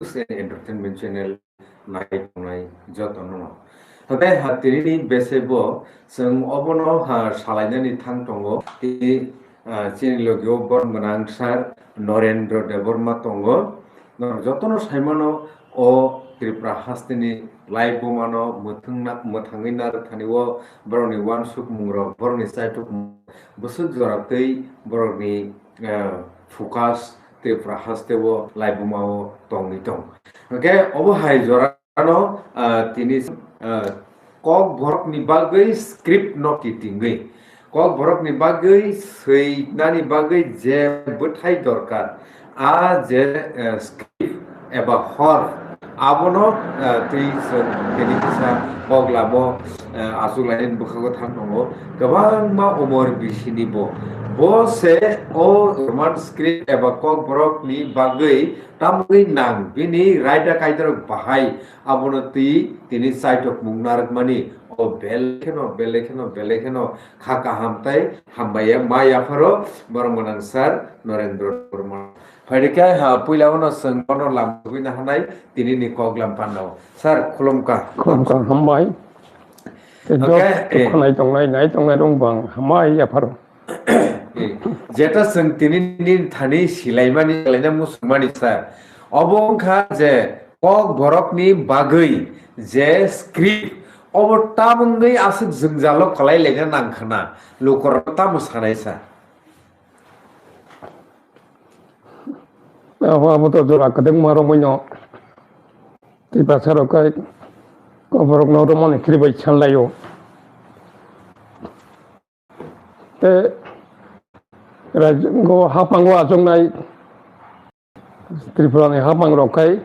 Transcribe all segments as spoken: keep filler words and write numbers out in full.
News and Entertainment Channel nai tongnai jotono no. Hwnkhe ha tinini bese bo chwng obono ha salainani thang tongo. Tei, ah, chini logio borok gwnang sir Norendra Debbarma tongo. Norok jotono saimano o Tripura hasteni laibumano mwthangna-, mwthangwi narwkthani o borokni uansukmungrok, borokni chaitukmung bwswk jora tei borokni, ah, focus Tripura hasteo laibumao tongwi tong. Hwnkhe obo hai jora ano, ah, tini, ah, Kokborokni bagwi script no kitingwi, Kokborokni bagwi swinani bagwi je bwthai dorkar, a je, eh, script eba hor, abono, eh, twi chwng tini kisa koglamo, eh, achuk lainani bwkhago thang tongo. Kwbangma umor bisini bo, bo se o Roman script eba Kokborokni bagwi tamwi nang bini raida kaitorok bahai. Abono twi tini chaitok mung narwkmani o belai kheno, belai kheno, belai kheno kha kaham tei hambai ya, ma yapharo borok gwnang sir Norendra Debbarma. Phaidi khe ha puila uno chwng bono lam tubui nahanai tini ni kok lam panno. Sir, khulumkha. Khulumkha, hambai. Tei okay, jot eh. Khwnai tongnai, nai tongnai rong bang hambai yapharo. Eh, jeta chwng tini ni thani silaimani, silaina musukmani sir. Obo wngkha je Kokborokni bagwi je script, obo tamungwi aswk jwngjalo kwlai laina nang khna, lukorok tamo sanai sa. Abo, abo to jora kwdwkma romwi no. Tei bwsarok kai Kokborokno romani khiribai sanlaio. Tei rajyo haphango achuknai Tripurani haphangrok khai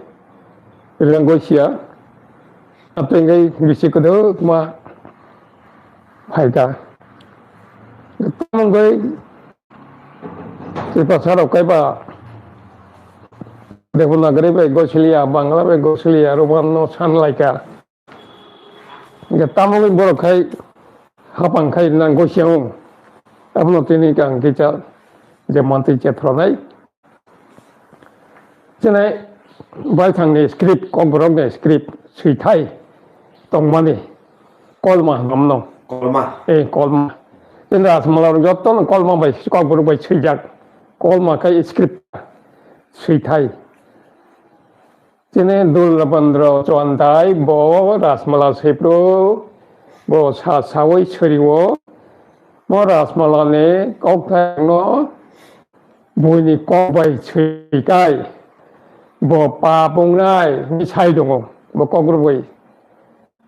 Rirang Gosia, atwngwi bisi kwdwkma phaikha. Tamungwi Tiprasarok kaiba Devanagari bai gosiliya, Bangla bai gosiliya, Romanno sanlaikha. Hingke tamoni borok khai hapang khai nang gosia wng. Abono tini ang kisa je mantri chetronai. Chini baithangni script, Kokborokni script swithai tongmani kolma hwnmano. Kolma. Eh, kolma. Chini Rajmala rok jotono kolma bai, Kokborok bai swijak. Kolma khai script swithai. Chini Dulrabandra Chowandai bo Rajmala sipro, bo sa sawi siriwo, bo Rajmala ni kokthai no buini kok bai swikai, bo pap wngnai, hwnwi sai tongo, bo kok rwgwi.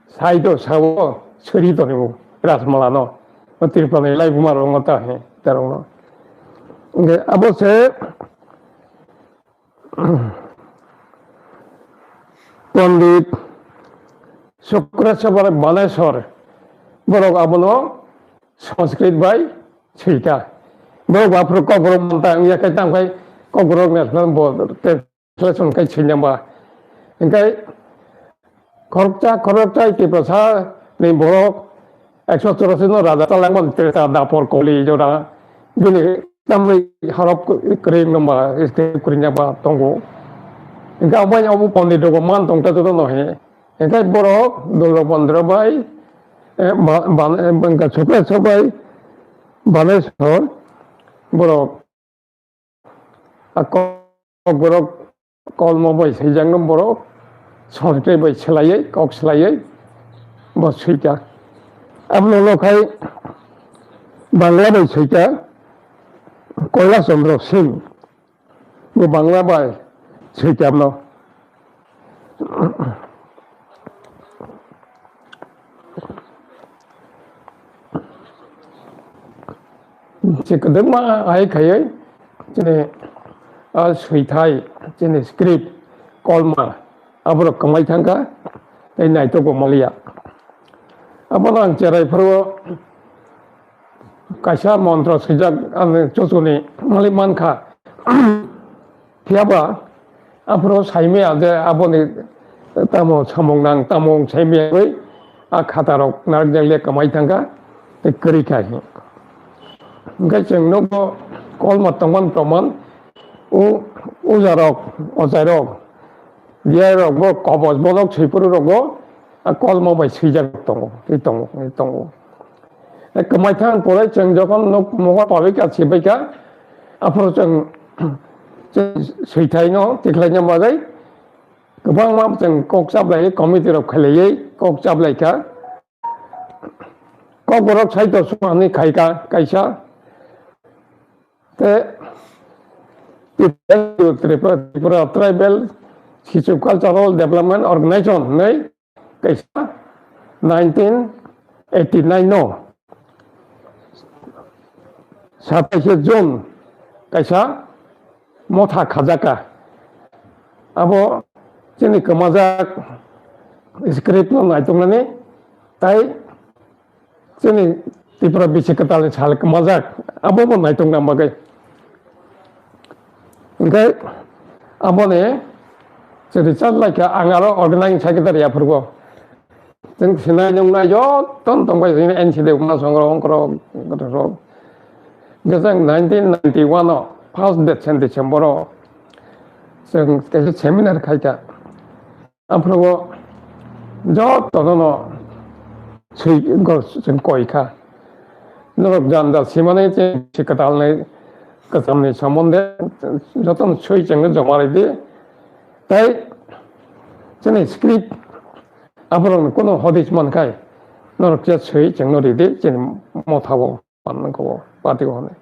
Sai do sawo, siri tongo, Rajmala no. O Tripura ni laibuma rok no ta he, ta rok no. Hingke abo se, Pondit Sukra Sabar Baneswar, borok abono Sanskrit bai swika. Borok baphuru Kokborok manta wngya khe tangkhai Kokborok national bo translation khai swinyaba. Hingke khoroksa, khoroksa Tiprasa ni borok ekso chorasi no raja talangma Treta Dapor Koli jora bini tamni harap kwrwi nongba, kwrwi nongba tongo. Hingke abo bai abo pondit rogo man tongta joto no he. Hingke borok Dulrabandra bai, eh, ba-, ban-, eh, bangka Sukra Sabai Baneswar borok a kok borok kolmo bai swijak no borok Sanskrit bai swlaiwi, kok swlaiwi bo swika. Abono ulo khai Bangla bai swika Kailash Chandra Singh, bo Bangla bai swika abono. Se kwdwkma hai khaiwi chini, ah, swithai, chini script, kolma, aborok kwmai thangkha, tei naitokbo manliya. Abono ang cherai phuru kaisa montro swijak, ang chuchuni malik mankha. Phiyaba aphuru saimaya je aboni tamo samung nang, tamo wng saimaya bai a khata rok narwk jakle kwmai thangkha, tei kwrwi kha. Hingkhe chwng nukgo kolma tongmani proman, o oja rok, ochai rok, Diya rok bo kobos bolok swiphuru rok bo, a kolmo bai swijak tongo, twi tongo, twi tongo. E kwmai thang pore chwng jokhon nuk mogo pabai ka, sibai ka, aphuru chwng, chwng swithaino tikhlaina bagwi kwbangma chwng kok chaplaiwi, committee rok khlaiwi kok chaplai kha. Kokborok saito sumani khai kha kaisa. Te Tripura, Tripura Tribal Socio-Cultural Development Organization hinwi kaisa nineteen eighty-nine no satais June kaisa motha khajaka. Abo chini kwmajak script no naituknani tai chini Tripura bisi kwtalni sal kwmajak, abo bo naitukna bagwi. Hwnkhe aboni chwng richard laikha, ang aro organizing secretary aphuru bo. Chwng sinai nungnai joto tongbai chini N C D Uma Songrok, Ongkorok, Gothorok. Hwnkhe chwng nineteen ninety-one o first date sen December o chwng kaisa seminar khaikha. Aphuru jotono no swi go chwng koi kha. Norok janja simani chwng si kwtalni kwchamni somonde jotono swi chwngno joma ridi. Tai chini script aphuru kono hodis mankhai norok je swi chwngno ridi chini mothao. Party o hwnwi.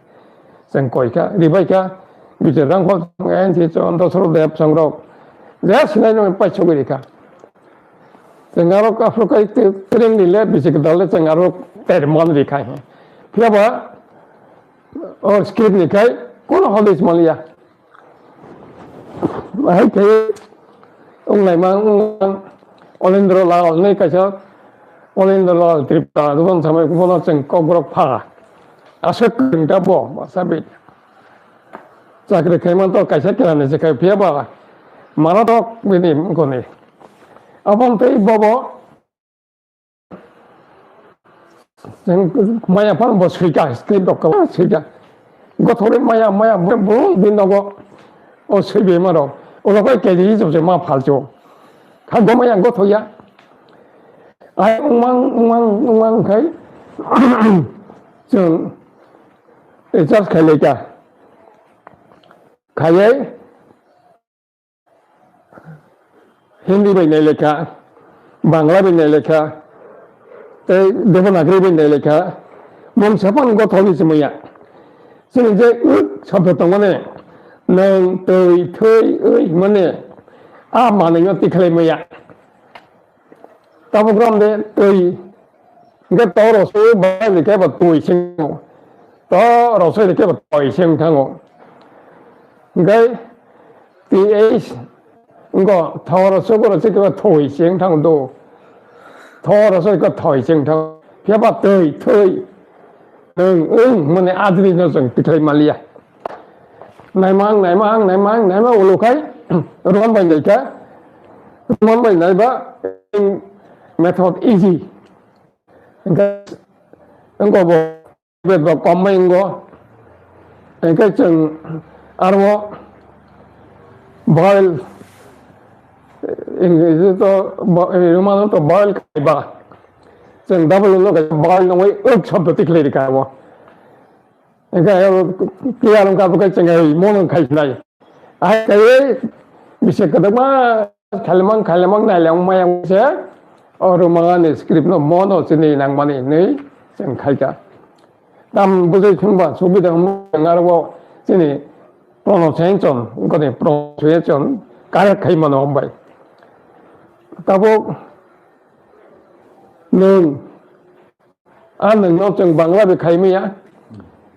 Chwng koi kha, ribai kha, bichar rang khol N C Chon, Dosro Deb, Songrok. Je sinai no paisogwi rikha. Chwng aro aphuru kai te-, training le, bisi kwtal le chwng aro ter man rikha he. Phiya ba, o script ni khai, kono holies maliya. Hai khe wnglaima wnglang Olendro Lal hinwi kaisa Olendro Lal Tripura, dobon samai bono chwng kokborok pha. Aswk kwrwng ta bo, masa bit. Chakri khaimani to kaisa kerani se khai phiya ba. Mano to bini goni. Aboni tei bobo Chwng maya phano bo swika, script rok kwbangma swika. Gothorwi maya, maya, bo, bo, bini nogo o swibe maro. Ulo khe K G hisab se ma phalcho. Kha bo maya gothoya. Ai wngmang, wngmang, wngmang khai chwng recharge khai laika. Khaiwi Hindi bai nai lekha, Bangla bai nai lekha, tei Devanagari bai nai lekha, mungsa phano gothorwi se maya. Chini je wk sabdo tongmani, nwng, twi, thwi, wi hwnmani, a manwino tikhlai maya. Tabuk rom de twi. Hingke to rosoi bai ni kebo twi sing thango. To rosoi ni kebo twi sing thango. Hingke T H ngo to rosoi ko rosoi kebo twi sing thango do. To rosoi ko twi sing thango. Phiya ba twi, twi. Nwng, nwng, mane adri no chwng tikhlai maliya. Naimang, naimang, naimang, naimang ulo khai, Roman bai naikha. Roman bai naiba, method easy. Hingke, wngko bo, bet bo kom bai wngo. Hingke chwng aro boil, English to bo-, Roman to boil khaiba. Chwng double no khe boil nangwi wk shobdo tikhlai rikha bo. Hingke clear wngkha bo khe chwng mono khai sinai. Ai kaiwi bisi kwdwkma khailamang khailamang nailamang maya se o Romani script no mono chini nangmani hinwi chwng khaikha. Tam bujui thwngba subida wngmani aro chini pronunciation, goni pronunciation correct khai mano hambai. Tabuk nwng A nwng no chwng Bangla bai khai maya.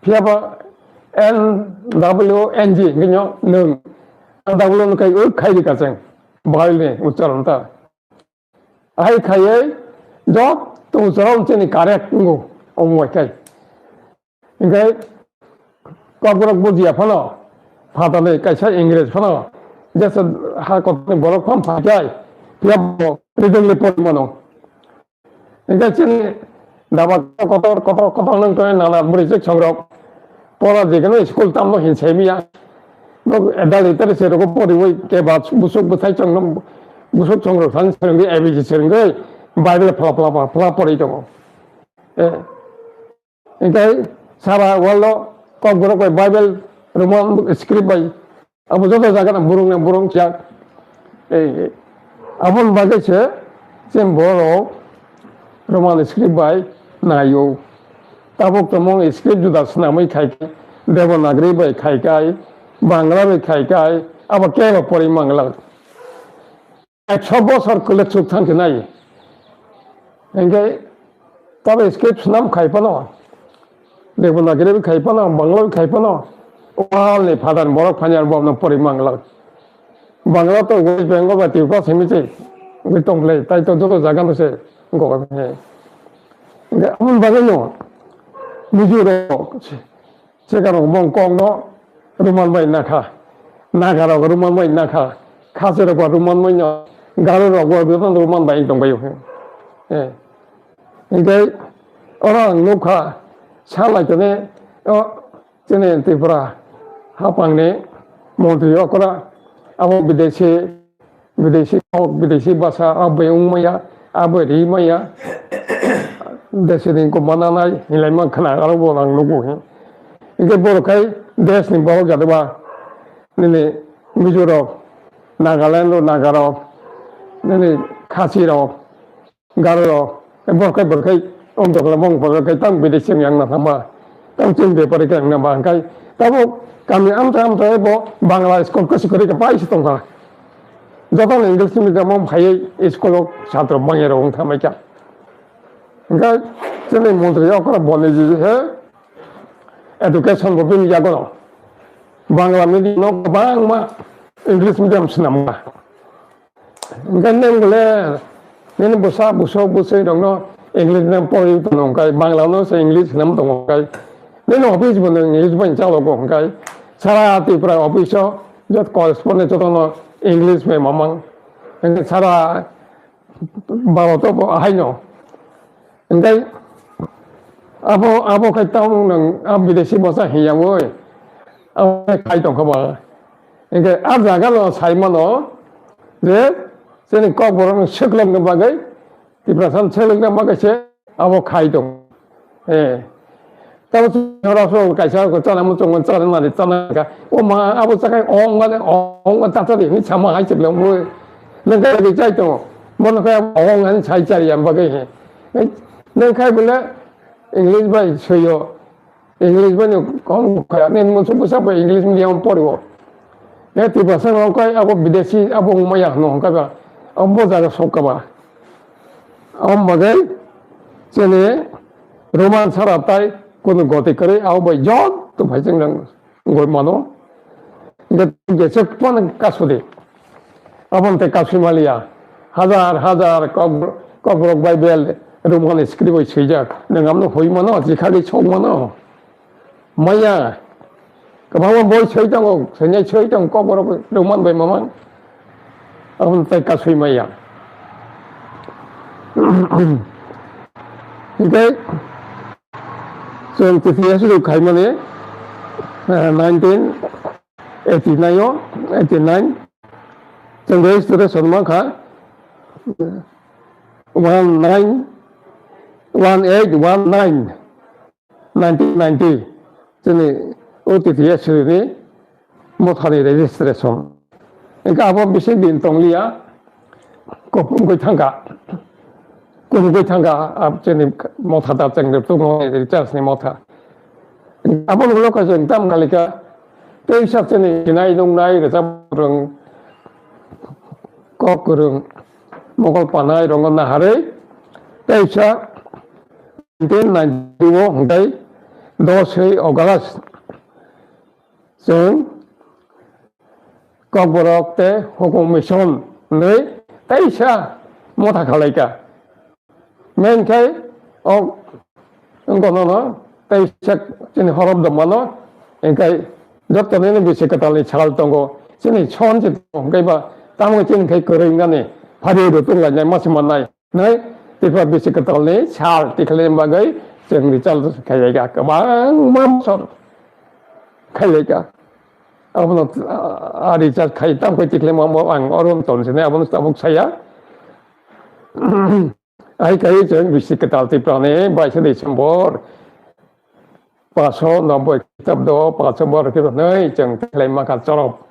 Phiya ba N W N G hwnkhe no nwng. N W no khai, o khai rika chwng. Bangla ni ucharon ta. Hai khaiwi joto ucharon chini correct wngo, omo bai khai. Hingke Kokborok bujiya phano, phatani kaisa Ingres phano, jesa ha kotorni borok phano phatai, phiya bo rijwngni porimano. Hingke chini daba kotor, kotor, kotor nung tongwi nana bwrwi chwk songrok, pora jekheno school tamno hin saimiya. Nok adult literature rogo poriwi keba busuk bwthai chwngno busuk chwng rok thani swrwngwi A B C swrwngwi Bible phla phla phla phla pori tongo. Eh. Hinkhe sara world o Kokborok bai Bible Roman script bai abo joto jaga na burung na burung chak. Eh, aboni bagwi se chini borok Roman script bai naio. Tabuk tongmung script juda swnamwi khai kai, Devanagari bai khai kai, Bangla bai khai kai, abo kebo pori mangla. Ekso bosor kwlwk chuk thang khe nai. Hinkhe tabe script swnam khai phano, Devanagari bai khai phano, Bangla bai khai phano, wal ni phatar borok phanyar bomno pori mangla. Bangla to West Bengal ba Tripura simi se wngwi tongkhlai, tai to joto jaga no se wngkok he. Hinkhe amoni bagwi no Mizo rok se, se karo bong kok no Roman bai nakha, Naga rok Roman bai nakha, Khasi rok ba Roman bai no, Garo rok ba Roman bai tongbai he. Eh. Hinkhe oro ang nukha, sa lai tene, o, Chini Tripura hapangni montri okra abo bidesi, bidesi kok, bidesi basa, abo wngmaya, abo rimaya, desi ni ko mananai, hilaima khna aro bo rang nugo he. Hinkhe borok khai desni borok jadeba, nini Mizo rok, Nagaland rok, Naga rok, nini Khasi rok, Garo rok, borok khai borok khai, om dokla mong borok khai tang bidesi yang na thangma, tang chini bepari khe yang na ba khai, tabo kami amta amta bo Bangla school kwswi kwrwi khe pai se tongkha. Joto no English medium o phaiwi school o satro bangya rok wng thamai kha. Hinkhe chini montri okra boni ji he education bo bini yago no Bangla medium no kwbangma English medium swnamkha. Hinkhe neng bole nini bwsa busuk bwswi rokno English medium pori tono hinkhe Bangla no se English swnam tongo hinkhe nini office bo nang English bai chalogo hinkhe sara Tripura office o jot correspondent jotono English bai mamang hinkhe sara Bharat o bo ahaino. Hinkhe abo, abo khai tamo nwng a bidesi bwsa hiya oi. Abo khai tongkha ba. Hinkhe a jaga no sai mano je chini Kokborok no swklokna bagwi, Tiprasa no swklokna bagwi se abo khai tong. Eh. Tamo chwng oro so kaisa ko chana muchung man chana nani chana ka. O ma abo chakai ong mane ong ma tata de ni chama hai chibla mo. Nang ka de chai to. Mo no ka ong ani chai chari am bagai he. Nang khai bole English bai soyo. English bai no kong kha ne mo so busa bai English medium poriwo. Ne Tiprasa no kai abo bidesi abo maya no ka ba. Ambo jaga sok ka ba. Am bagai chini Roman sara tai kunu goti kwrwi abo bai jotto phai chwng nang goi mano. Hinkhe jesek phano kasudi. Aboni tei kasui maliya. Hajar hajar kok, Kokborok Bible Roman script bai swijak. Nwng amno hoi mano, chikhali sok mano. Maya. Kwbangma boi soi tongo, soinai soi tongo, Kokborok Roman bai mamang. Aboni tai kasui maya. Hinkhe chwng T T S rok khaimani, eh, nineteen eighty-nine o, eighty-nine. Chwng registration mankha, one nine, one eight one nine. Nineteen ninety chini O T T S ni mothani registration. Hinkhe abo bising din tongliya, kok wngwi thangkha, kok wngwi thangkha, ah, chini motha da chengde tongmani recharge ni motha. Abo lokaci tam kalika, teisa chini hinai nungnai rwchap rwng, kok kwrwng, mokol panai rwngo naharwi, teisa nineteen ninety-two o hwnkhe doswi August chwng Kokborok tei Hukum Mission hwnwi teisa motha khalaikha. Menkhe o wngkonono teisa chini horop dongmano, hinkhe joto nini bisi kwtalni sal tongo, chini son se tongo, hinkhe ba tamo chini khai kwrwi wngnani, phari rw tonglainai, masi mannai. Nai, Tripura bisi kwtalni sal tikhlaini bagwi chwng recharge khailaikha, kwbangma bosor khailaikha. Abono, ah, ah, recharge khai tam khe tikhlai ma bo ang orom ton sini abono tabuk saya. Ai kai chwng bisi kwtal Tripura ni baisa December. Paso noboi kitab do, paso bor kitab nei chwng tikhlai ma kha chorop.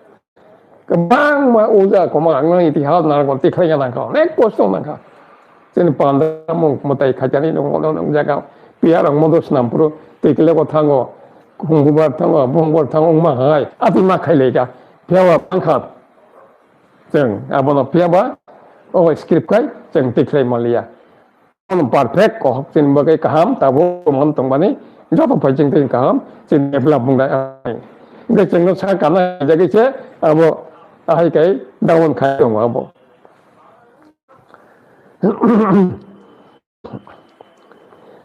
Kwbangma uja koma ang itihas narwkno tikhlai ya nangkha, onek kosto nangkha. Chini panda mung mwtai khaijani nung ono nung jaga piya rang modo snam puro tikle ko thango, khungbubar thango, bungbar thango, wngma hai, ati ma khailai ka, piya wa bangkha. Chwng abono piya ba, o script kai, chwng tikhlai maliya. Ano perfect kohok chini bagwi kaham, tabuk man tongmani joto pai chini twi kaham, chini develop bung dai. Hingke chwngno sa kana jagwi se abo ahai kai down khai tongo abo.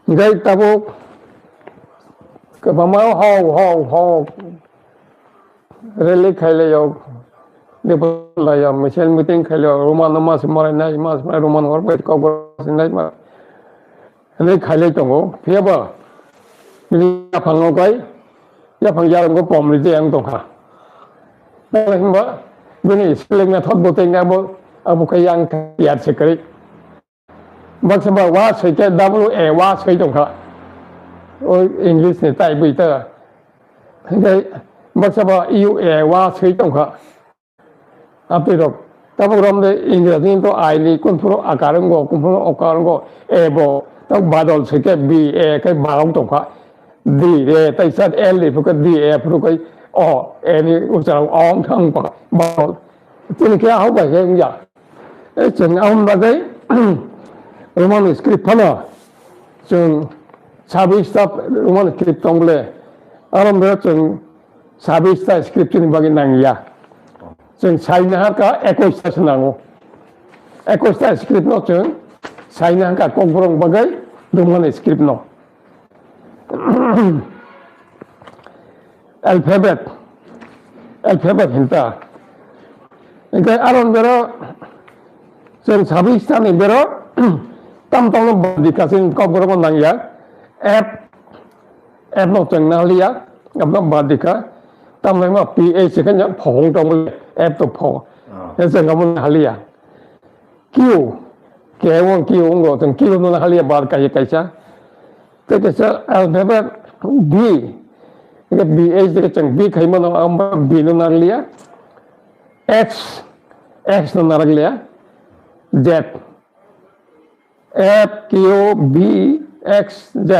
Hingke tabuk kwbangma hok, hok, hok. Rally khailai yok, Dipolai yok, misil meeting khailai yok, Roman no mas marai nai, mas marai Roman hor bai kok sinai ma. Hwnwi khailai tongo, phiya ba bini yaphang no kai, yaphang yarang go pom ri je ang tongkha. Himba bini spelling method bo tei abo, abo kai yang yar se kari. Baksa ba wa soi khe W A wa soi tongkha. O English ni tai bui ta. Hingke baksa ba U A wa soi tongkha. Apni rok. Tabuk rom de English ni to I ni kun phuru akar ngo, kun phuru okar ngo, A bo. Tabuk badol soi khe B A khe barok tongkha. D A tai sat L ni phuru khe D A phuru khe O A ni ucharang ong thang pa. Badol. Tini khe ahok bai khe wngya. E chwng aboni bagwi Roman script phano chwng sabis ta Roman script tong bole. Aro bero chwng sabis ta script ni bagwi nangya. Chwng saina hakha ekwis ta se nango. Ekwis ta script no chwng saina hakha kokborok bagwi Roman script no. Alphabet, alphabet hinta. Hingke aron bero chwng sabis ta ni bero tam tongno badika chwng kok borok nangya. F, F no chwng naliya, F no badika. Tam nangma P H kanya phong tong F to phong. Ah. He chwng amo naliya. Q, K wng Q wng go, chwng Q no haliya bar kai kaisa. Tei kaisa alphabet B, B H de chwng B khai mano, amba B no narliya. X, X no narliya. Z, F, Q, B, X, Z.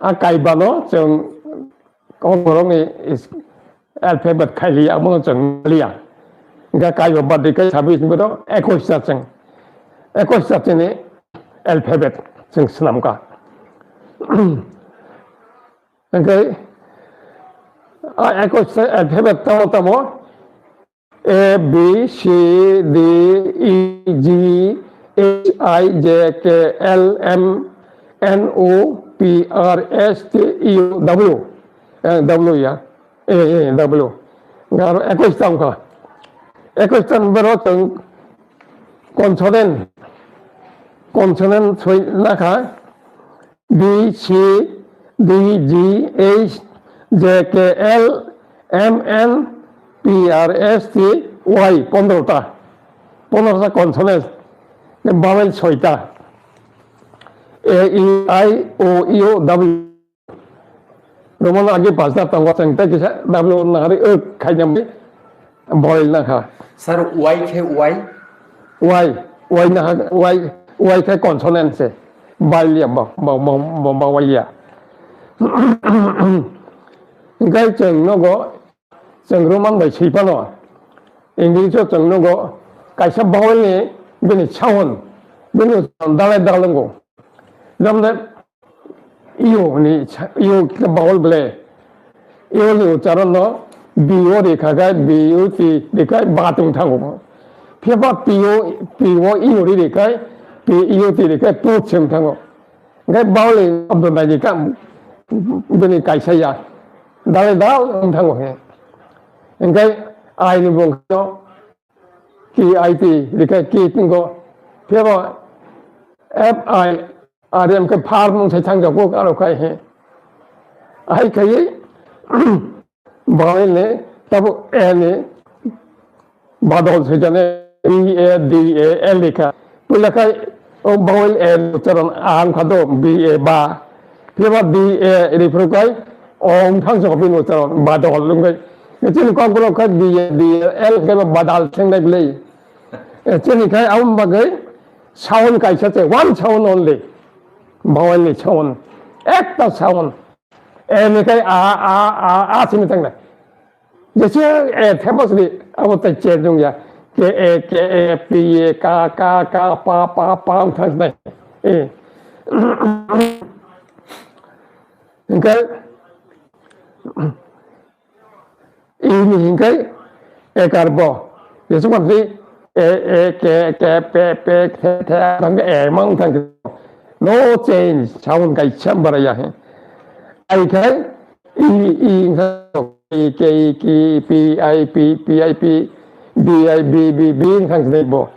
A kai bano chwng kok borok ni is-, alphabet khailiya, amo chwng liya. Hingke kaiba birthday khe sabis ni boro ekwis ta chwng, ekwis ta chini alphabet chwng swnamkha. Hingke a ekwis ta alphabet tamo tamo A, B, C, D, E, G, H, I, J, K, L, M, N, O, P, R, S, T, U, W. Eh, W ya. Eh, eh, W. Garo ekwis ta wngkha. Ekwis ta bero chwng consonant. Consonant soi nakha. B, C, D, G, H, J, K, L, M, N, P, R, S, T, Y, pondro ta. Pondro ta consonant. Vowel soi ta. A, E, I, O, U, W. Roman agi pasta tongo chwng tei kisa W nahari ok khaina mai boil nakha. Sir, Y khe Y? Y, Y nakha, Y, Y khe consonant se. Bail ya ba, ba, ba, ba, ba, bail ya. Hingke chwng nogo, chwng Roman bai swi phano, English o chwng nogo, kaisa vowel ni bini sound, bini sound dalai dalai wngo. Jemon, U ni, U khe vowel ble. U ni ucharon no B O ri kha khe, B U T ri khe, ba tong thango. Phiya ba P O, P O U ri ri khe, P U T ri khe, put se wng thango. Hingkhe vowel ni shobdo nai di kam, bini kaisa ya. Dale dal wng thango he. Hingkhe I ni bung no K I T, rikhe K tingo, phiyaba F I R M khe phar mung sai thang jago, aro khai he. Ahai khai, vowel ni Tabo A ni badal swijane B A D A L likha. Puila khai o vowel A ni ucharon a wngkha do, B A ba. Phiya ba D A riphuru khai o wngthang se bini ucharon badal wngkhai. Chini kokborok khai B A D A L khai ba badal thengnai bwlai. Chini khai aboni bagwi sound kaisa se, one sound only. Vowel ni sound. Ekta sound. A ni khai a, a, a, a simi thangnai. Jese, eh, famous ni, abo tai change wng ya. K A, K A, P A, ka, ka, ka, pa, pa, pa, wng thang sinai. Eh. Hingke, ini hingke, ekar bo. Jese man si, e, e, ke, ke, pe, pe, the, the, thang, e, mang thang. No change, sound kai cham bara ya he. Ai khai, i, i, i, ke, i, ki, pi, ai, pi, pi, ai, pi, bi, ai, bi, bi, bi, wng thang sinai bo.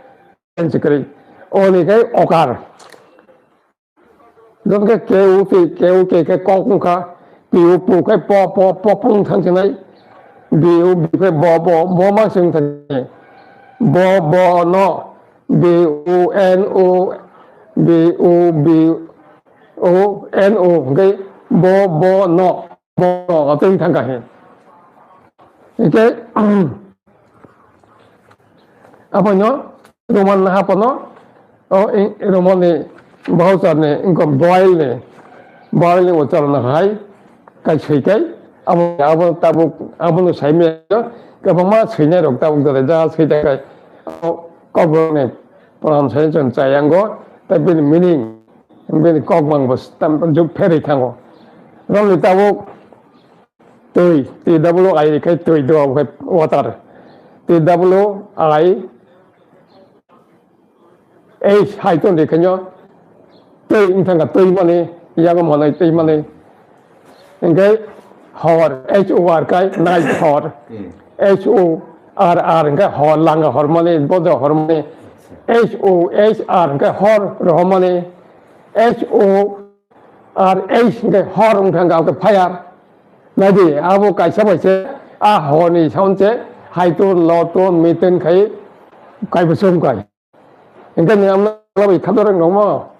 Ani sikri. Oni khai okar. Jong khe ke u pi, ke u ke khe kok wng kha. Pi u pu khai po, po, po, po wng thang sinai. Bi u bi khai bo, bo, bo ma se wng thang sinai. Bo, bo, no. B U N O, B U, B U N O, hingke bo, bo, no, bo, no, atwi thang kha he. Hingke, abono, Roman hapono, o, i, Roman ni, Bhausar ni, wngkha Boyle ni, Boyle ni ucharon hai, kai swi kai, abo, abo tabuk, abono sai maya, kwbangma swinai rok tabuk jora jaga swi ta kai, abo kokborok ni pronunciation chaya wngo, tei bini meaning, bini kok mang bo tam juk pherwi thango. Romni tabuk twi, T W I khai twi do, khai water, T W I, Ei hai ton de khenyo tei wngthang ka twi mani, yago manai twi mani. Hingke hor, H O R kai night hor. Hmm. H O R R hingke hor, langa hor mani, boja hor mani. H O H R hingke hor rohor mani. H O R H hingke hor wngthang ka, hingke fire. Naidi, abo kaisa bai se, a hor ni sound se, hai ton, lo ton, mi ton khai, kai bo som kai. Hingke ni amna bai khadoreng rok mo.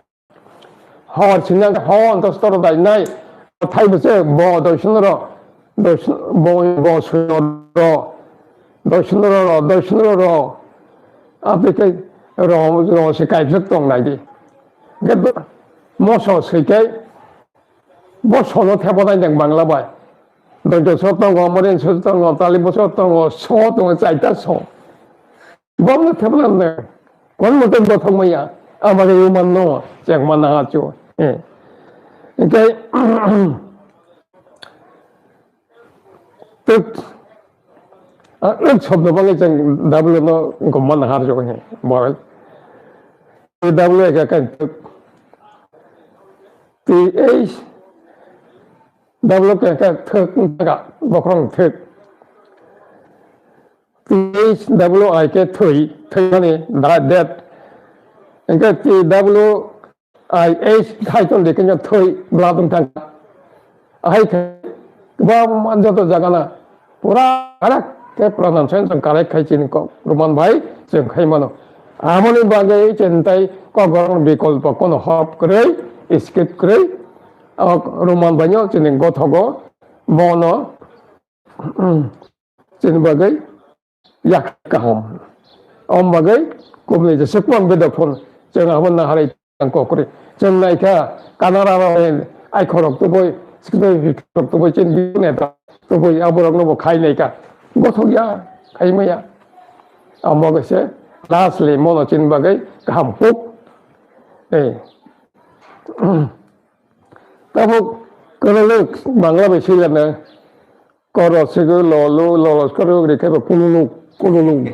Hor sinang hon to stor dai nai. Thai bo se bo doi sundro. Doi sun-, bo, bo sundro. Doi sundro ro, doi sundro ro. Ape ke ro, ro se kai jek tong nai di. Hingke bo, moso se ke, bo sono thebo nai deng Bangla bai. Doito so tongo, moren so tongo, tali bo so tongo, so tongo, chaita so. Bomno thepla ne. Kon moto bothok maya. Amare human no, chek mana hachu. Eh. Ekai, tuk. Ah, ek shobdo bangwi chang W no gomman har jo he. Moral. W ka kan tuk. T H W ka ka thuk, ka bokrong thuk. T H W I ke thwi, thwi mani da, death. Engke T W I H khai ton de kenya thwi, blood wng thang. Ahai khe, ba man joto jaga na, pura correct ke pronunciation chwng correct khai chini kok, Roman bai chwng khai mano. Amoni bagwi chwng tai kok gorokno bikolpo kono hop kwrwi, skip kwrwi, o Roman bai no chini gothogo, bono, chini bagwi yak kaham. Om bagwi kubni jesuk man bedo phun, chwng abo naharwi tang kokri. Chwng naikha Kanara rok ai khorok tubui, sikdoi rok tubui, chini bini neta tubui, aborok no bo khai naikha. Gothok ya, khai maya. Amo gese lastly mono chini bagwi kaham kuk. Eh. Tabuk kwrwlwk Bangla bai swilana. Koro sigwi lo lu, lo lo koro ri khe bo kululu, kululu.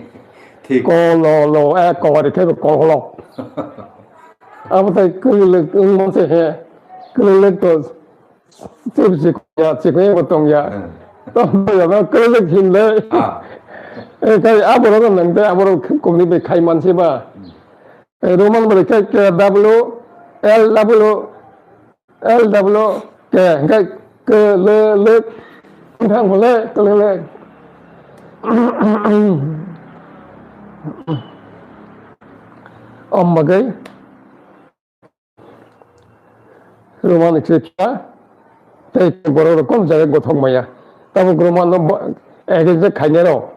Thik. Ko lo lo, eh, ko ri khe bo kolok. Abo tai kululu wng mase he. Kululu to tip si ya, si ko bo tong ya. Hmm. To ya ba kululu hin le. Ah. Eh, kai abo ro nang te abo ro kumni be khai man se ba. Hmm. Eh, Roman bai khe K W L W. L W K, hingke ke le le, thang bo le, ke le le. Om bagwi Roman script tei borok rok kom jaga gothok maya. Tabuk Roman no bo-, against khainai rok.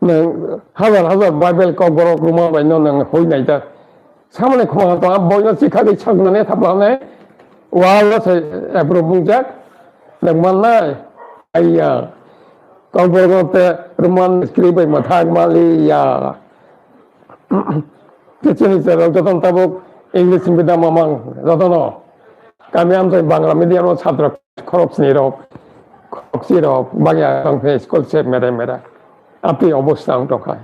Nwng hazar hazar Bible kok borok Roman bai no nwng hoi nai ta. Samani khoma to a boino chikha di chak nani thap lane. Wa wa se approve bung jak. Nwng man nai. Aiya. Kok borok no te Roman script bai mathak mali ya. Kichini cherok jotono tabuk English medium mamang jotono. Kami amtwi Bangla medium o chatra khorokchini rok, khorokchi rok, bangya tongkhe school se mere mere. Apni obostha wng tongkha.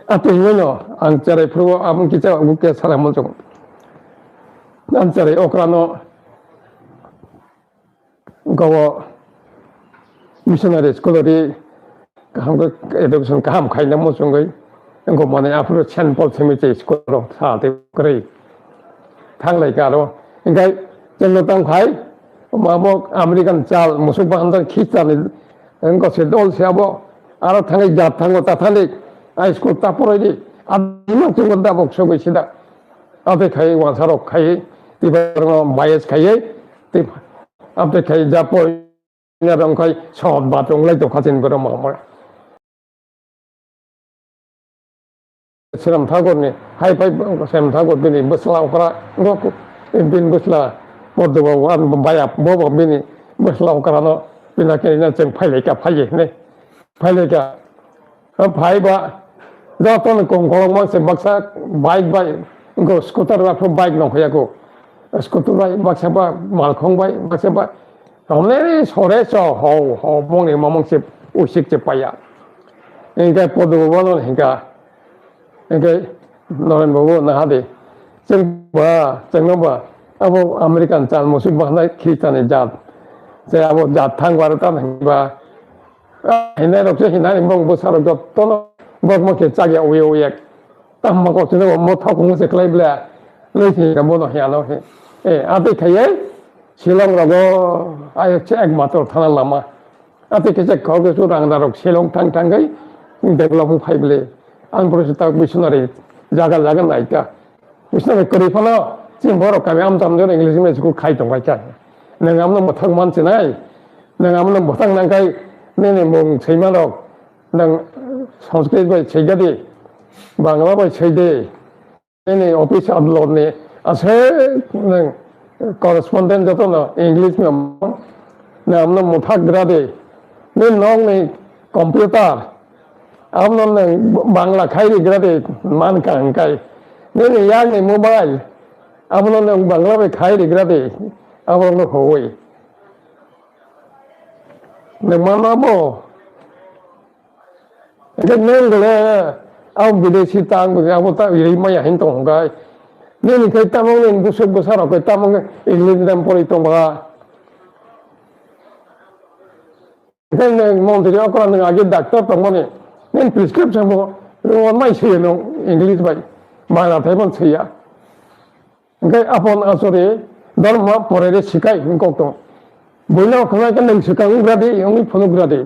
Apni hwnwi no ang cherai phuru aboni kisa obo khe sana muchung. Ang cherai okrano Gowo missionary school ri kaham khe education kaham khaina muchungwi wngkha mane aphuru Saint Paul Semiche school rok sa tei kwrwi thanglai kha aro. Hinkhe chwngno tang khai mabo American chal musuk bahan Christian wngkha se dol se abo aro thangwi jat thango ta thani a school ta poroi di a chwngno tabuk sogwi sida. Ate khai wansa rok khai tiba bias khai. Tei amtwi khai ja poi na rong khai sot bat rong lai tongkha chini borok ma ma. Sram Thakur ni hai phai Sram Thakur bini bwsla okra ngok bini bwsla Poddo Babu an baya bobo bini bwsla okra no bina khe na cheng phai lai ka phai ne phai lai ka. O phai ba, joto ni kong kolok ma se baksa bike bai, go scooter ba pho bike nong khoya go. Scooter bai, baksa ba malkhong bai, baksa ba. Hone sore so ho, ho, mong ni mamong se usik se paya. Engke podo bo no hingka. Engke Noren Babu na hade. Cheng ba, cheng no ba. Abo American chal musuk ba na Christian jat. Se abo jat thang ba ta ba. Ah, hinai rok se hinai bong bwsa rok jotono bokma khe chakya uye uye. Tamo kok chini bo mothok wng se klai ble. Lei se ka bono hiya no he. Eh, ate khaye Shillong rogo ayok se ekmatro thana lama. Ate khe se kok se rang darok Shillong thang thang kai develop wng phai ble. Ang pore se ta missionary jaga jaga naika. Missionary kwrwi phano chini borok kami amcham jora English medium school khai tongbai kha. Nwng amno mwthang man sinai, nwng amno mwthang nangkhai nini mung swimanrok nwng Sanskrit bai swigadi, Bangla bai swidi, nini office adlot ni aswk nwng correspondent jotono English no nwng amno mwthak gradi, nini nokni computer, Abono nwng Bangla khai rigra de man ka hwnkhe. Nini yakni mobile. Abono nwng Bangla bai khai rigra de. Abono hoi. Nwng mano bo. Hwnkhe nwng gole abo bidesi tang abo ta iri maya hin tong hwnkhe. Nini khai tamo nwng busuk bwsa rok khai tamo English medium pori tong ba. Hwnkhe nwng montri okra nwng age doctor tongmani, nwng prescription bo rwmani swiya nwng English bai, Bangla thai phano swiya. Hwnkhe apon achori dorma porere sikai hwn kok tong. Buino khwnai khe nwng swkang wnggra di, wngwi phunukgra di.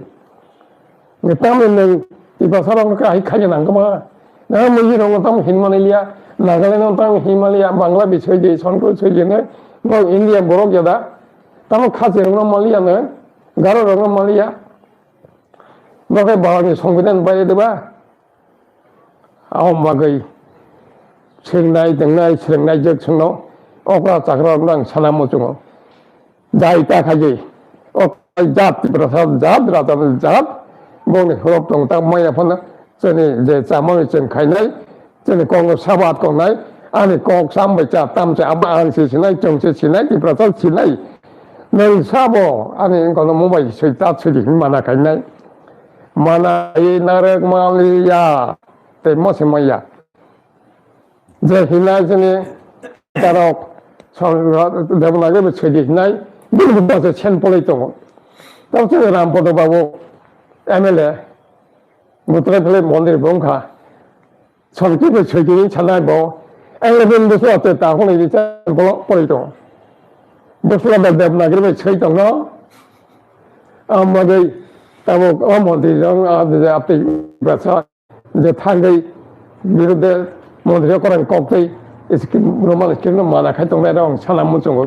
Hwnkhe tamni nwng Tiprasa rok khe hai khaina nang kama. Na mui rok tamo hinmani liya, Nagaland tamo hinmani liya, Bangla bisoi di, Sonkor soi di, nwng India borok ya da. Tamo khasi rok no maliya nwng. Garo rok no maliya. Bo khe Bharat ni Songbidan bai de ba. Abo bagwi swngnai, twngnai, swngnai jek swngno okra chakra rok no ang sana muchungo. Jai ta khaji. O jat Tiprasa jat, rajani jat. Bongni horof tong ta maya phano chini je chamani chwng khainai. Chini kokno sabat koknai, ani kok sam bai cha tam cha abo ang se sinai, chwng se sinai, Tiprasa sinai. Nwng sabo ani kono mobile soi ta soi di hin mana khainai. Mana i narek maliya, tei mo se maya. Je hinai chini tarok, Devanagari bai soi di hinai, bini bwsa se sen polai tongo. Tamo chini Rampodo Babu, M L A, Butrai Philip Mondir bo wngkha. Santi bai soi tini sanai bo. Eleven bosor ate ta hwnwi ri cha bolo pori tongo. Bosla da Devanagari bai soi tongo. Amagwi tabuk o montri rok, ah, je aptwi bwsa je thangwi birude montri rok kwrwng koktwi scheme, Roman scheme no mana khai tongnai rok ang sana muchungo.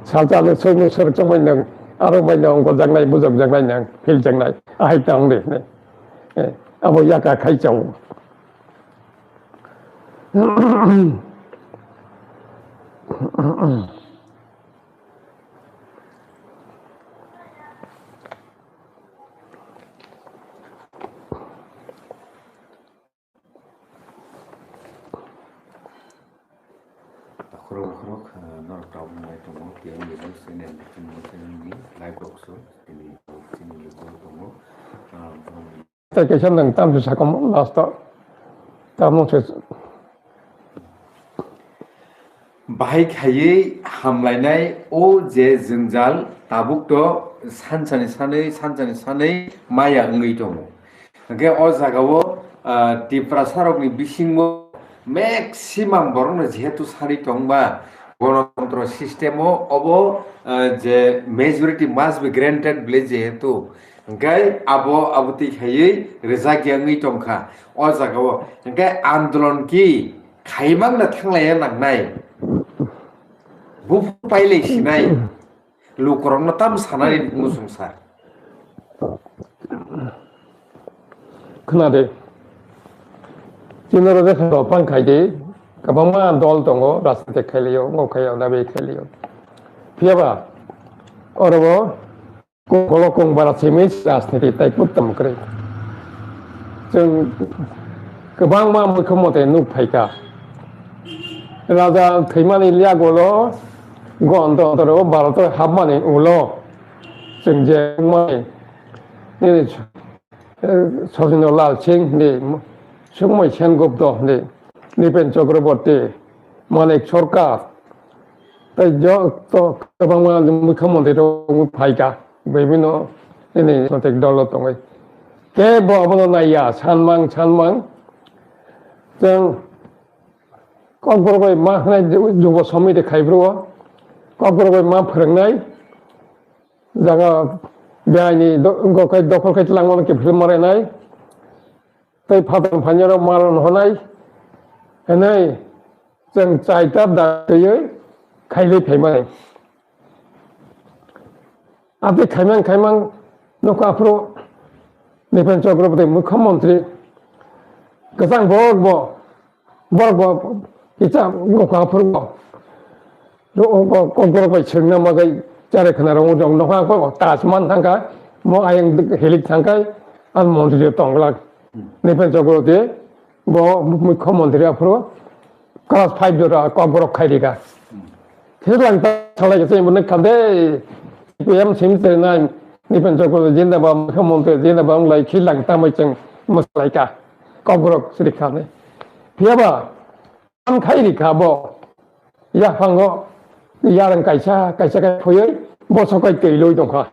Salsa no soi no sor chongbai nang, aro bai nang gojak nai, bujok jak nai nang, phil jak nai, ahai tang de. Eh, abo yaka khai chao. Takhorok khorok, ah, norok tabuk nai tongo, T M News channel, chini channel ni live talk show, tini chini logo tongo, ah, Tei kaisa nwng tamsi sakom last o. Tamo se Bahai khaiwi hamlainai o je jwngjal tabuk to sansani sanwi, sansani sanwi maya wngwi tongo. Hwnkhe o jagao, ah, Tiprasa rokni bisingo maximum borokno jehetu sari tongba, Ganatantro system o obo, eh, je majority must be granted bile jehetu, hwnkhe abo, abo twi khaiwi rwjak ya wngwi tongkha. O jagao hwnkhe andolon ki khaimakno thanglaiya nangnai, buphuru pailai sinai. Lukurokno tam sanani muchung sa. Khna de. Chini rok je khna pang khai de. Kwbangma dol tongo, rajniti khailio, ngo khaio, dabi khailio. Phiyaba, orobo, kung-, kolo kung bara simi rajniti tai kuttam kwrwi. Chwng kwbangma mukhyamantri nuk phaikha. Raja thwimani liya golo, Ganatantro Bharat o hapmani ulo, chwng je wngmani, nini, eh, Sachindralal Singh ni, Sukhmoy Sengupta ni, Nripen Chakraborty, Manik Sarkar, tei joto kwbangma mukhyamantri rok phaikha, bibhinno nini rajnitik dolo tongwi. Kebo abono naiya, sanmang, sanmang. Chwng Kokborok bai ma hwnai ju-, jubo somoi de khai bro. Kokborok bai ma phwrwngnai. Jaga biyai ni do-, go khai dokhol khai twlangma ke film marai nai. Tei phatang phanya rok ma ron honai. Hwnai chwng chaita da twiwi khailwi phaimani. Ati khaimang khaimang nokha aphuru Nripen Chakraborty mukhyamantri kwchang borok bo, borok bo kisa nokha aphuru bo. Ro-, o-, o-, kokborok bai swrwngna bagwi chare khna rw jong nokha aphuru bo tas man thangkha, mo ayang hilik thangkha, ang montri tongglak. Nripen Chakraborty bo mukhyamantri aphuru class five jora kokborok khai rika. Khilang ta salai khe chwng bo nukha de, P M sim se nai, Nripen Chakraborty jindabad, mukhyamantri jindabad wng lai khilang ta mai chwng mwsalai ka. Kokborok siri kha ne. Phiyaba, an khai ri kha bo. Yaphango, yarang kaisa, kaisa kai phuyoi, bosok kai twi lui tong kha.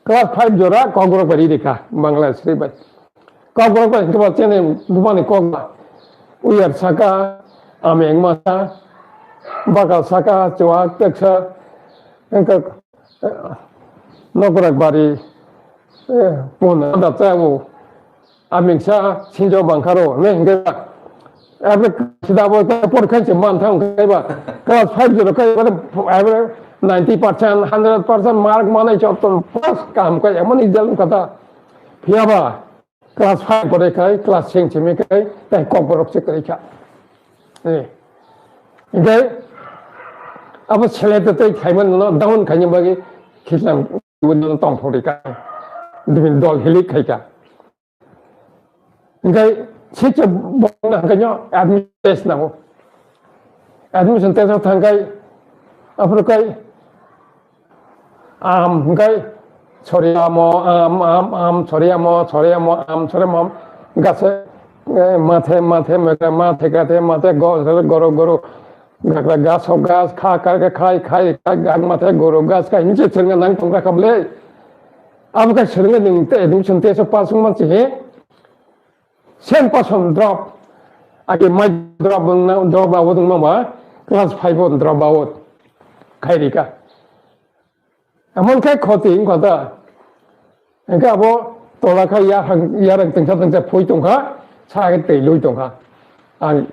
Class five jora kokborok bai riri kha, Bangladesh ri bai. Kokborok bai hwnkhe ba chini bumani kok ba. Uyar saka, ameng masa, bakal saka, chuwak teksa, hwnkhe, eh, nokrak bari, eh, pun da chabu. Amingsa sinjo bangkharo, ne hingke ba. Abre sida bo ta por khan se man thang kai ba. Class five jora kai ba, abre ninety percent, hundred percent mark manai chop ton pass kam kai, emon result kata. Phiya ba, class five pore kai, class six simi kai, tai kokborok se kai kha. Eh. Hingke, abo sele te tei khaiman no down khaini bagi khitlang tong phori ka. Dibin dol hilik khai ka. Hingke sitio bongna hingke nyo admission test nango. Admission test o thangkai, aphuru kai, am, hingkai, sori amo, am, am, am, sori amo, sori amo, am, sori amo, am, gase, eh, mathe, mathe, mekra, mathe, kathe, mathe, go, goro, goro, gakra, gas, ho, gas, kha, kar, kha, khai, khai, khai, gak, mathe, goro, gas, khai, hinse sirnga nang tongra kable. Abo khe swrwngwi nwng te admission test o pass wngma se he cent percent drop. Ake mai drop wngna, drop out wngma ba class five o drop out khai rika. Emon khe khoti wngkha da. Hingke abo tola kha yarang, yarang tengsa tengsa phui tongkha, sa khe twi lui tongkha. Ang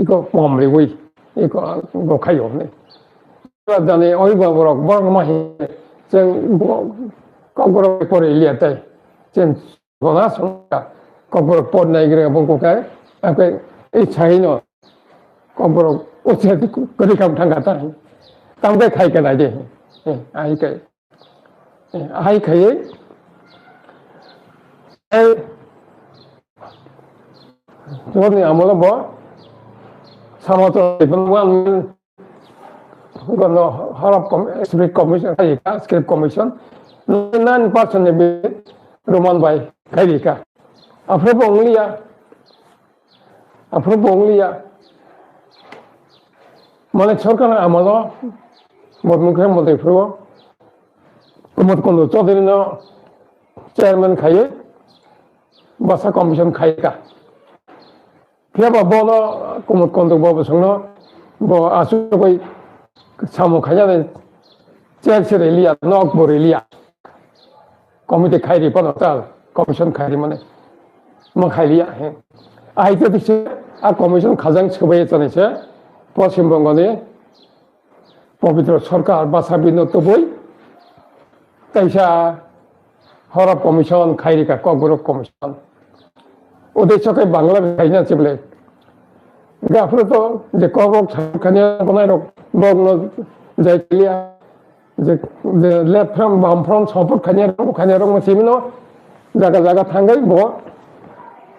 iko pom riwi, iko go khayo hwnwi. Jani oi ba borok, borok ma hin, cheng bo, kokborok pori liya tai. Cheng gona songka, kokborok por nai gre bo kokai, akai, ei chai no, kokborok o che kari kam thangka ta. Tam kai khai ka nai de. Eh, ai kai. Eh, ai khai. Eh, Borni amolo bo sama to gono harap com-, script commission, script commission, nine percent ni bi Roman bai khai rika. Aphre bo ongliya, aphre bo ongliya. Mane sorkar amolo bo mukhe mo de phro, Pramod Kondal Chaudhary no chairman khai, basa commission khai ka. Phiya ba bono Pramod Kondal bo bosongno bo asugwi samung khainani chair se riliya, nok bo riliya. Committee khairi pano tal, commission khairi mane ma khailiya he. Ai te tise a commission khajang sobai chani se Poschim Bongo ni Pobitro Sarkar basa bino tubui, kaisa Horap Commission, khairika Kokborok Commission. Odei sokai Bangla khaina chible. Gafro to je Kokborok thangkhani konai rok bogno jai klia je, je left from bam from support khani rok khani rok ma simino jaga jaga thangai bo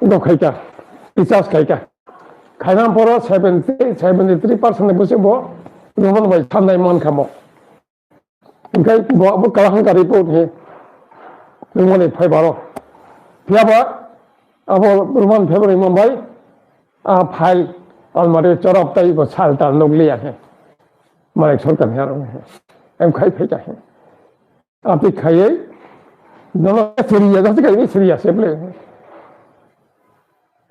do khaika, recharge khaika. Khaina poro seventy, seventy three percent ni bwswk bo Roman bai thanai man kha bo. Hingkhe bo abo kaham ka report he Roman ni phai baro. Phiya ba abo Roman February Mumbai a file almari chorap tai bo sal tal nukliya he. Manik Sarkar he aro he. Em khai phai ta he. Ati khaiye, nono serious, ati khaiye serious, eble.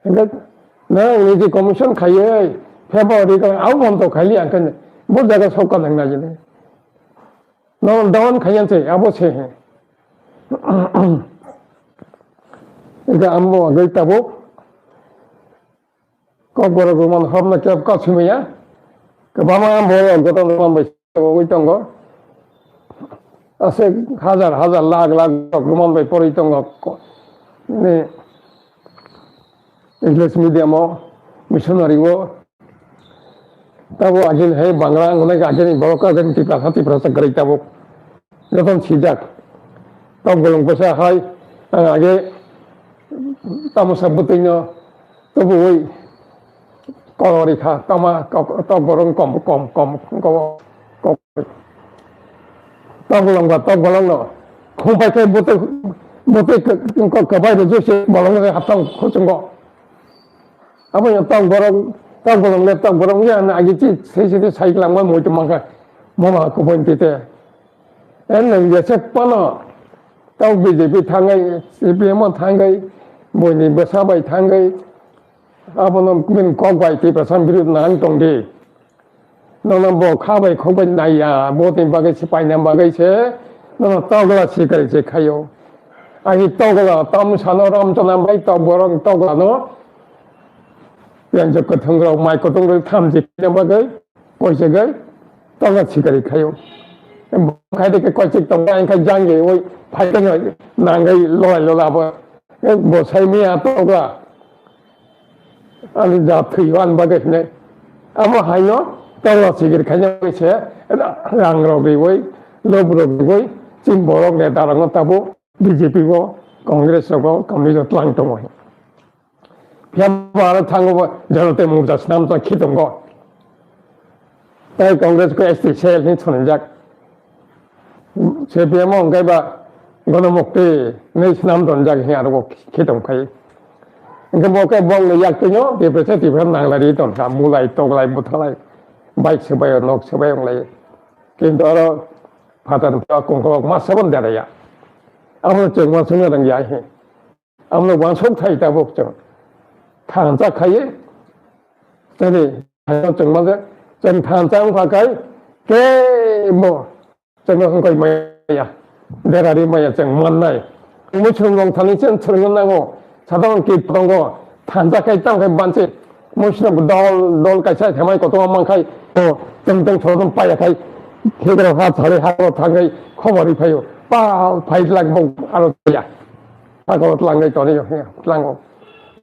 Hingke, na, niji commission khaiye, February ka, au mon to khaili angkane, bo jaga sok ka nang na jene. No, down khaiyan se, abo se he. Hingke ambo agai tabo, Kokborok Roman hopna kep kok simi ya. Kwbangma borok joto Roman bai sogwi tongo. Aswk hajar hajar lakh lakh borok Roman bai porwi tongo. Ko-, ni English medium o, missionary o. Tabo agini hai Bangla wngkha agini borok agini Tiprasa Tiprasa kwrwi tabuk. Jotono sijak. Tok bolong bwsa hai, ang age tamo sa bwtwino tubuwi kolori kha, tama kok-, tok bolong kom, kom, kom, kom, kom. Tok bolong ba tok bolongno. Khumpai khe bwtwi, bwtwi k-, k-, kwbai rwjak se bolong rw haptang khuchungo. Abo yang tok bolong, tok bolong le tok bolong ya na agi chi sei sei sai langma moi to mangka. Mama ko boin tite. En nang ya se pano. Tau B J P thangai, C P M o thangai, boini bwsa bai thangai, abono bini kok bai Tiprasa birud nang tong di. Nono bo kha bai khok bai nai ya, bo tini bagwi se paina bagwi se, nono togla sikari se khaio. Ani togla tam sano rom chana bai tok borok togla no, yang je kwthwng rok mai kwthwng rok tham je khaina bagwi, Koichigwi tongna sikari khaio. Khai de ke koichik tongna engkha jangge oi phai tongna nangwi lolai lola bo. Bo sai miya tongla. Ani ja thwi wan bagwi hine. Amo haino tongna sikir khaina se rang rok riwi, lob rok riwi, chini borok neta rokno tabo B J P bo, Congress rogo, Communist rok tlang tongo. Phiya ba aro thango bo Janata Morcha swnam tong khitongo. Tai Congress ko S T cell ni thonjak. C P M o hwnkhe ba Gonomukti ni swnam tonjak hi aro bo khitong khai. Hwnkhe bo khe bong ni yak tino Tiprasa Tiprasa nanglari ton kha mulai toglai buthalai. Bike se bai nok se bai onglai. Kintu aro phatar kongkho ma sabon deraya. Abo chengma swngo rang ya hi. Amno wansuk thai tabuk chwng thansa khaiye, chwngni thansa chwng mangkha, chwng thansa wngkha khai kebo chwngno wngkoi maya, derari maya chwng mannai. Muisung rong thani chen chwrwngno nango. Sadharon ki tongo. Thansa khai tang khai banse. Muisung dol dol kaisa khamai kotorma man khai. O tong tong sodom paya khai. Hegro ha thare ha ro thang khai khobor ri phaio. Pa phai lak bong aro ya. Hakoro tlangai toni yo, tlango.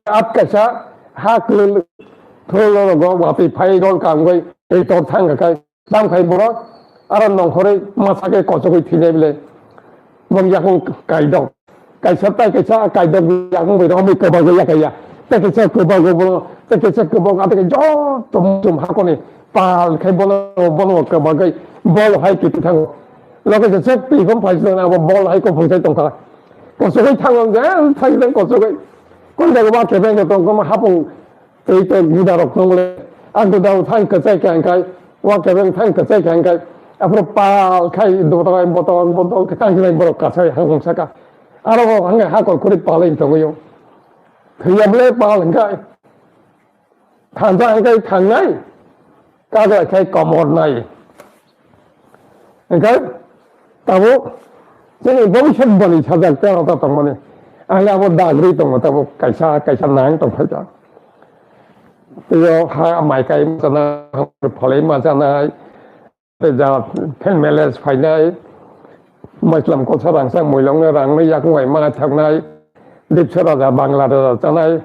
At kaisa ha klil tholo rogo wati phai rol kamgoi ei tor thang kai. Tam khai borok aro nongkhoroi masa khe kochogoi thwinai bile. Bong yakung kaidok. Kaisa tai kaisa kaidok yakung bai rok bai kwbagoi yakaya. Tai kaisa kwbago bono, tai kaisa kwbag ate joto muchum hakoni pal khai bono, bono kwbagoi bol hai kiti thango. Loge je sep twi phom phai song abo bol hai kophang sai tongkha. Kochogoi thango je thang tang kochogoi. Kon jaga ba kebeng tong koma hapung tei to guda rok tong le. Ang guda thang kwchai kha hingkai, wa kebeng thang kwchai kha hingkai. Aphuru pal khai dotok botok botok khe tang jinai borok kasai hangkong saka. Aro bo hangke hakor khuri palai tongoi yo. Thwiya bole pal hingkai. Thansa hingkai thangnai. Kagra khai komor nai. Hingkai tabuk chini bobiswt boni sajak tei rota tongmani. Ang abo dagri tongo tabuk kaisa kaisa nang tong phaikha. Tei o ha mai kai ma chana, pholai ma chanai. Tei ja family phainai. Muslim kosa rangchak muilongno rangno yakung bai ma thaknai. Dipsa raja Bangla raja chanai.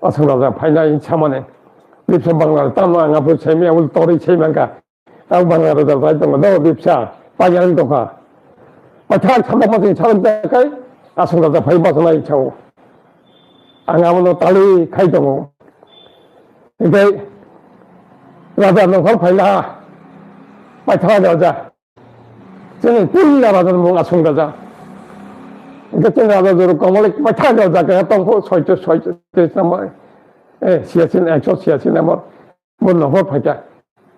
Aswk raja phainai samani. Dipsa Bangla tamo ang aphuru semi abul tori semi angka. Ang Bangla raja bai tongo do dipsa. Pajang tongkha. Pathak sabak masing sabak jakai. Aswk raja phai basanai sao. Ang abono tali khai tongo. Hingke raja nongkhor phaila. Paithak raja. Chini puila raja ni mung Aswk raja. Hingke chini raja juru komoli paithak raja kaya tongkho soito soito tris number. Eh, siyasin, ekso siyasin number. Bo nohor phaikha.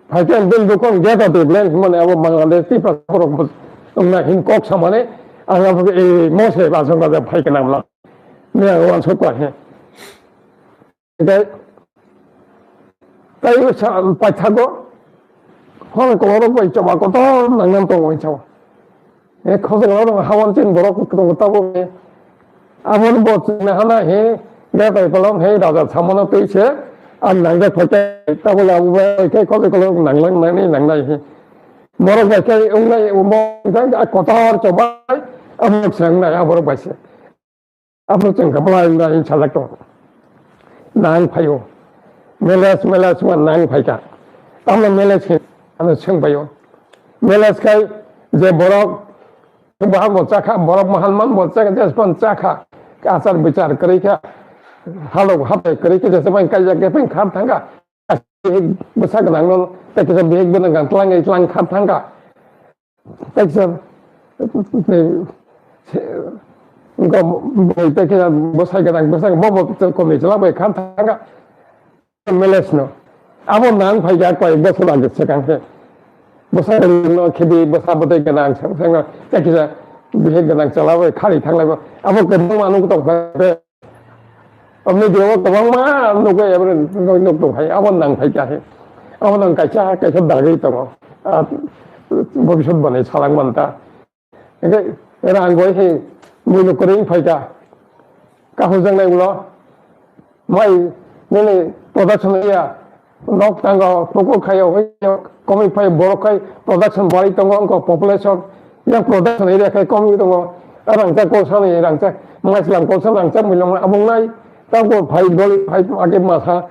Phaikha bil dukon gate o tiblen himani abo Bangladesh Tripura borok wngna hin kok samani ang abo e mose Aswk raja phaikha namla. Ne ang wansuk kha he. Tei, tei sa-, paithago, hor kolorok bai choba kotor nangnan tongo hinsa. E khosok kolorok hawan chin borok tongo tabo e. Aboni bo chwngna hana he, ge bai kolom he, raja samano tei se, ang nangja khote, tabo le abo bai khe khosok kolorok nanglang nangni nangnai he. Borok bai khe wngnai, bo kotor chobai, abo chwngnai, aborok bai se. Aphuru chwng khe bwlai wngna hini sajak tongo. Nang phaio. Meles, meles wngma nang phaikha. Tamno meles khe ano swng phaio. Meles khai je borok bahai bo chakha, borok mahan man bo chakha, jespan chakha. Achar bichar kwrwi kha. Halok hatai kwrwi kha, jespan kaijak khe peng khar thangkha. Bihik bwsa gwnangno tei kisa bihik gwnang kang twlang twlang khar thangkha. Tei kisa, tei kisa bwsai gwnang bwsai bo bo komni chwla bai khar thangkha. Meles no. Abo nang phai kha koi bosor age swkang khe. Bwsa no khibi bwsa bwtwi gwnang swkang swkang tei kisa bihik gwnang chwla bai khari thanglai bo. Abo kwbangma nuk tong kha. Omni dewo kwbangma nukwi eboni nuk tong phai, abo nang phai kha he. Abo nang kaisa, kaisa dagwi tongo. Ah, bobisot bani salang manta. Hingke rang goi he mui nuk kwrwi phai kha. Kahujak nai ulo. Mai nini production ya. Nok tango, pukur khayo, hoi, komik phai borok khai production bai tongo, wngkha population, yang production area khai komik tongo, rangchak kolsa ni rangchak, maislam kolsa rangchak milong abong nai, tabo phai doli phai age masa,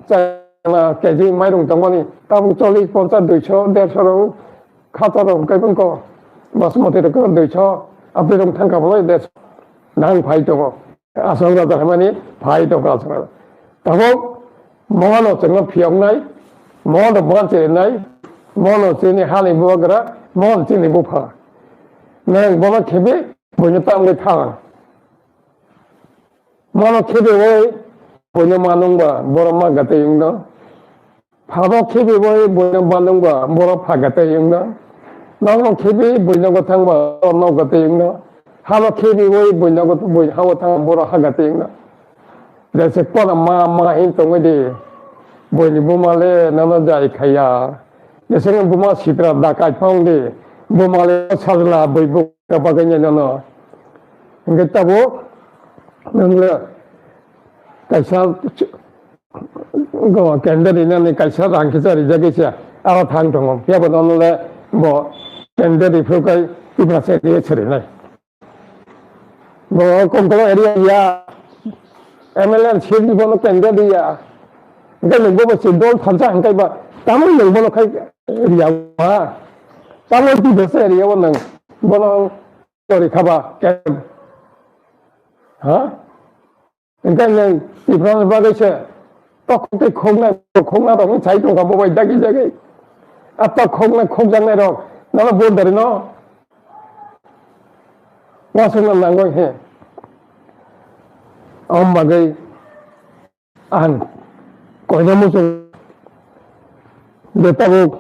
chana K G mairung tongmani, tabo chollish, ponchash, duiso, derso rok, khata rok khai bongko, basmati rok duiso, abdi rok thangka bolai derso, nang phai tongo. Aswk raja hwnmani phai tongkha aswk raja. Tabuk mohano chwngno phiyoknai, mohano bwkha cherinai, mohano chini hani bubagra, mohano chini bupha. Nwng bono khibi buino tamgwi thang. Mono khibiwi buino manwngba borok ma gatwi wngno. Phano khibiwi buino manwngba borok pha gatwi wngno. Nokno khibi buino gotangba borok nok gatwi wngno. Hano khibiwi buino got-, bui hao thangba borok ha gatwi wngno. Jese kono ma, ma hin tongwi di. Buini buma le nono jai khaiya. Jese buma sitra da kai phong di. Buma le sajla bui bu ka bagwi nono. Hingke tabo nongle kaisa go tender rinani kaisa rang kisa rijagwi se aro thang tongo. Phiya bo nongle bo tender riphru kai Tiprasa area serinai. Bo Komkolong area ya, M L A sirni bono tender riya. Hingke nwng bo se dol thansa hingke ba, tamo nwng bono khai riya ba? Tamo Tiprasa area o nwng bono tori khaba kem. Ha? Hingke nwng Tiprasa bagwi se tok tei khoknai, khokna rok sai tongkha bo bai dagi jagwi. A tok khoknai, khokjaknai rok nono bo dari no. Wasung na nangoi he. Om bagwi ang koina muchung de tabuk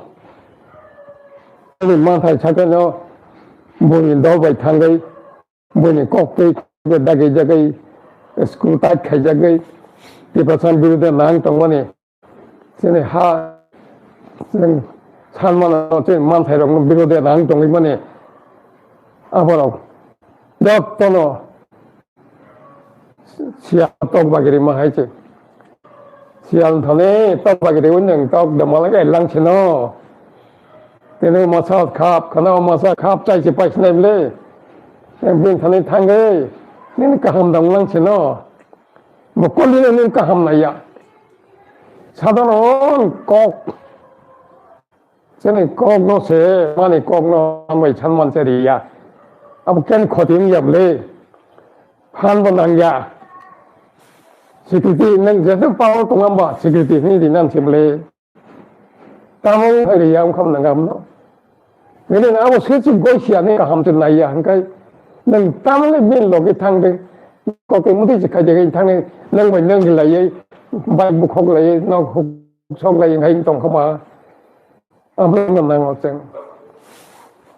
ani manthai sakano boni dol bai thangwi boni kok twi dagi jagwi school tight khaijagwi Tiprasa birode nang tongmani. Chini ha, chini sanmano, chini manthairokno birode nang tongwi mani aborok jottono siya tok bagiri ma hai se. Siyal thani tok bagiri wngkha tok da malai kai lang sino. Tini masa khap, khana masa khap chai se pai sinai bile. Bini thani thangwi nini kaham dang lang sino. Bo kolino nini kaham naiya. Sadharon kok. Chini kok no se, mani kok no hambai san man se riya. Abo ken khoti wngya bole. Phan bo nangya. Security nang jesu power tongam ba, security ni di nan se bole. Tamo riya wngkham nangam no. Nini abo se chik goi siya ni kaham te naiya hingkai. Nang tamo le bin logi thang de. Kok te muti se khai de thang ni nang bai nang lai ye. Bai bukhok lai ye, nok sok lai ye, hai tong khama. Abo no nango chwng.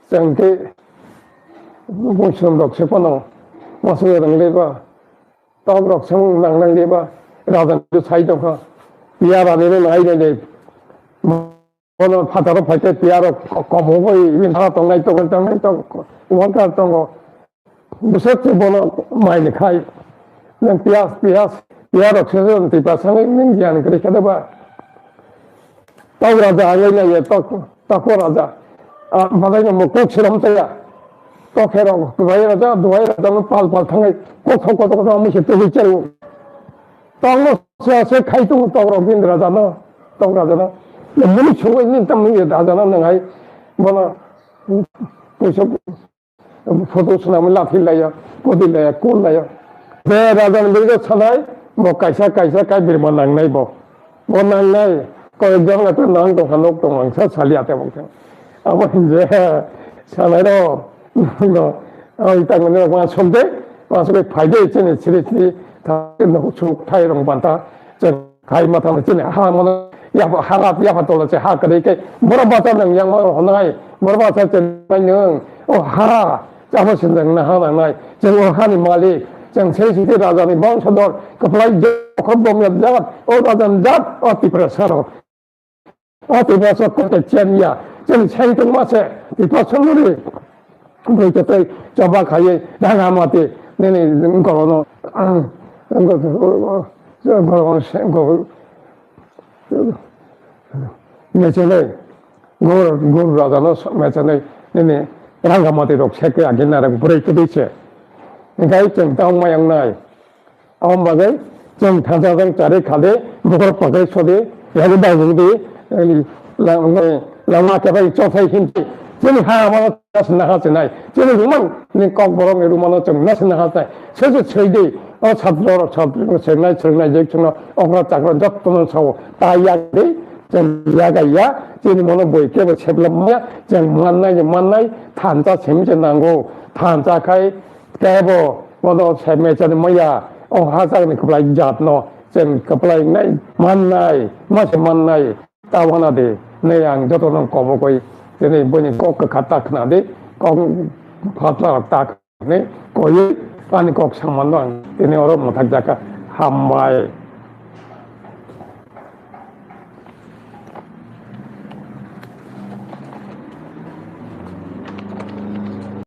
Chwng khe buisong rok se phano masuk rang le ba. Tok rok se nang nang le ba. Raja ni sai tong kha. Piya rani no nai nai le. Bono phataro phaite piya rok komo bai ibin thara tong nai tong tong nai tong. Worker tongo. Bwswk se bono mai ni khai. Nang piyas, piyas, piyas rok se se twi pasang nang giyan kwrwi khe ba. Tok raja ang lai ya, tok, tok raja. Ah, malai no mukuk siram taya. Tok hero, duai raja, duai raja no pal pal thangai. Kok kok kok kok mui se twi chal. Tok no se se khai tu tok rok bin raja no, tok raja no. Muni chungoi ni tam ni raja no nang hai. Bono puso Photo swnamwi lathi laiya, kodi laiya, kol laiya. Be raja ni bwrwi sanai, bo kaisa, kaisa kai birma nangnai bo. Bo nangnai, koyek jon la to nang tongkha, nok tong ang sa sali ate bo khe. Abo hinje, sanai ro, no, ang tang ni ma sok de, ma sok de phai de, chini siri siri, tha, no, suk thai rong banta, chini Khai ma thang chini ha mano ya ha ya ha tola che ha kare ke bora bata nang yang ma honai bora bata che nai nang o ha abo sin nang na ha nang nai che o ha ni malik chang sei siti raja ni bangso dor kaplai je khom bom ya jat o raja ni jat o Tiprasa ro o Tiprasa ko te chen ya chen sei tung ma se Tiprasa muri boi te tei chaba khai danga mati nini gorono gorono gorono Mechenai, gor, gor rajano mechenai, nini ranga mati rok seke agin narang bwrwi kwtwi se. Hingkai chwng tang mayang nai. Aboni bagwi chwng thansa jang chari khade, bukhor pakai sode, yari bagwi di, lama kebai chothai hinti. Chini ha amano Nasna ha chinai. Chini rumang ni kok borok ni rumano chwng nasna ha chinai. Se se soi di. O satro rok satro rok sernai sernai je chwngno okra chakra jotto no sao. Ta ya de chwng ya ga ya. Chini mono boi kebo seblam ya. Chwng mannai ni mannai. Thansa semi se nango. Thansa khai kebo mono seme chani maya. O ha chak ni kwplai jat no. Chwng kwplai nai mannai. Ma se mannai. Tabana de, nei ang joto no kobo koi, tini boni kok kwkha ta khna de, kok phatla ta khna de, koi ani kok samano ang tini oro mwthak jaka hambai.